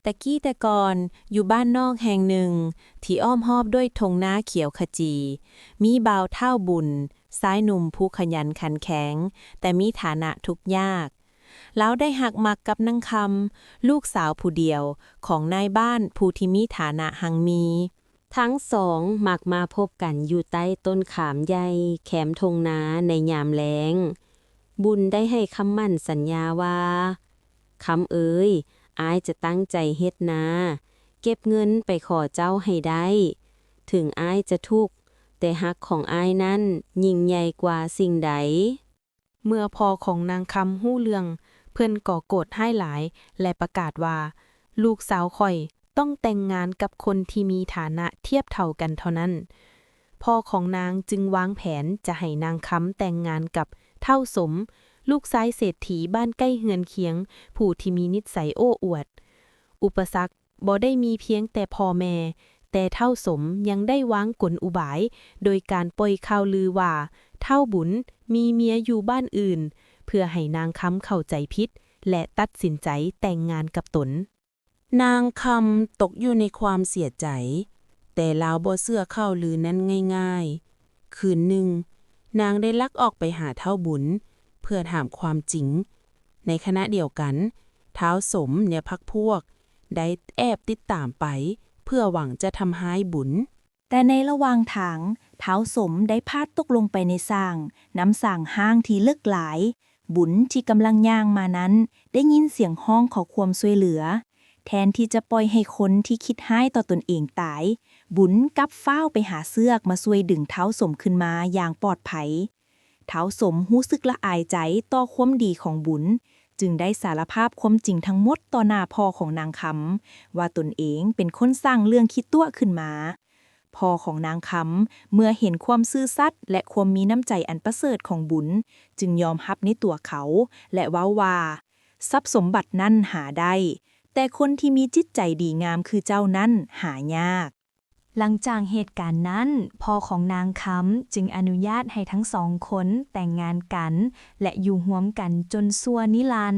ແຕ່ກີ້ແຕ່ກ່ອນ, ຢູ່ບ້ານນອກແຫ່ງໜຶ່ງ ທີ່ອ້ອມຮອບດ້ວຍທົ່ງນາຂຽວຂະຈີ, ມີບ່າວທ້າວບຸນ, ຊາຍໜຸ່ມຜູ້ຂະຫຍັນຂັນແຂງ, ແຕ່ມີຖານະທຸກຍາກ. ລາວໄດ້ຮັກມັກກັບນາງຄຳ, ລູກສາວຜູ້ດຽວຂອງນາຍບ້ານຜູ້ທີ່ມີຖານະຮັ່ງມີ. ທັງສອງມັກມາພົບກັນຢູ່ໃຕ້ຕົ້ນຂາມໃຫຍ່ແຄມທົ່ງນາໃນຍາມແລ້ງ. ບຸນໄດ້ໃຫ້ຄຳໝັ້ນສັນຍາວ່າ, ຄຳເອີຍ, ອ້າຍຈະຕັ້ງໃຈເຮັດນາ, ເກັບເງິນໄປຂໍເຈົ້າໃຫ້ໄດ້. ເຖິງອ້າຍຈະທຸກ, ແຕ່ຮັກຂອງອ້າຍນັ້ນຍິ່ງໃຫຍ່ກວ່າສິ່ງໃດ. ເມື່ອພໍ່ຂອງນາງຄຳຮູ້ເລື່ອງ, ເພິ່ນກໍໂກດຮ້າຍຫຼາຍ ແລະ ປະກາດວ່າ, ລູກສາວຂ້ອຍຕ້ອງແຕ່ງງານກັບຄົນທີ່ມີຖານະທຽບເທົ່າກັນເທົ່ານັ້ນ. ພໍ່ຂອງນາງຈຶ່ງວາງແຜນຈະໃຫ້ນາງຄຳແຕ່ງງານກັບທ້າວສົມ, ລູກຊາຍເສດຖີບ້ານໃກ້ເຮືອນຄຽງ, ຜູ້ທີ່ມີນິດໄສໂອ້ອວດ. ອຸປະສັກບໍ່ໄດ້ມີພຽງແຕ່ພໍ່ແມ່, ແຕ່ທ້າວສົມຍັງໄດ້ວາງກົນອຸບາຍ ໂດຍການປ່ອຍຂ່າວລືວ່າ ທ້າວບຸນມີເມຍຢູ່ບ້ານອື່ນ, ເພື່ອໃຫ້ນາງຄຳເຂົ້າໃຈຜິດ ແລະ ຕັດສິນໃຈແຕ່ງງານກັບຕົນ. ນາງຄຳຕົກຢູ່ໃນຄວາມເສຍໃຈ, ແຕ່ລາວບໍ່ເຊື່ອຂ່າວລືນັ້ນງ່າຍໆ. ຄືນໜຶ່ງ, ນາງໄດ້ລັກອອກໄປຫາທ້າວບຸນ ເພື່ອຖາມຄວາມຈິງ. ໃນຂະນະດຽວກັນ, ທ້າວສົມ ແລະ ພັກພວກ ໄດ້ແອບຕິດຕາມໄປ ເພື່ອຫວັງຈະທຳຮ້າຍບຸນ. ແຕ່ໃນລະຫວ່າງທາງ, ທ້າວສົມໄດ້ພາດຕົກລົງໄປໃນຊ່າງ, ນ້ຳຊ່າງຮ້າງທີ່ເລິກຫຼາຍ. ບຸນທີ່ກຳລັງຍ່າງມານັ້ນ ໄດ້ຍິນສຽງຮ້ອງຂໍຄວາມຊ່ວຍເຫຼືອ. ແທນທີ່ຈະປ່ອຍໃຫ້ຄົນທີ່ຄິດຮ້າຍຕໍ່ຕົນເອງຕາຍ, ບຸນກັບຟ້າວໄປຫາເຊືອກມາຊ່ວຍດຶງທ້າວສົມຂຶ້ນມາຢ່າງປອດໄພ. ທ້າວສົມຮູ້ສຶກລະອາຍໃຈຕໍ່ຄວາມດີຂອງບຸນ, ຈຶ່ງໄດ້ສາລະພາບຄວາມຈິງທັງໝົດຕໍ່ໜ້າພໍ່ຂອງນາງຄຳ ວ່າຕົນເອງເປັນຄົນສ້າງເລື່ອງຂີ້ຕົວະຂຶ້ນມາ. ພໍ່ຂອງນາງຄຳ ເມື່ອເຫັນຄວາມຊື່ສັດ ແລະ ຄວາມມີນ້ຳໃຈອັນປະເສີດຂອງບຸນ, ຈຶ່ງຍອມຮັບໃນຕົວເຂົາ ແລະ ເວົ້າວ່າ, ຊັບສົມບັດນັ້ນຫາໄດ້, ແຕ່ຄົນທີ່ມີຈິດໃຈດີງາມຄືເຈົ້ານັ້ນຫາຍາກ. ຫຼັງຈາກເຫດການນັ້ນ, ພໍ່ຂອງນາງຄຳຈຶ່ງອະນຸຍາດໃຫ້ທັງສອງຄົນແຕ່ງງານກັນ ແລະ ຢູ່ຮ່ວມກັນຈົນຊົ່ວນິລັນ.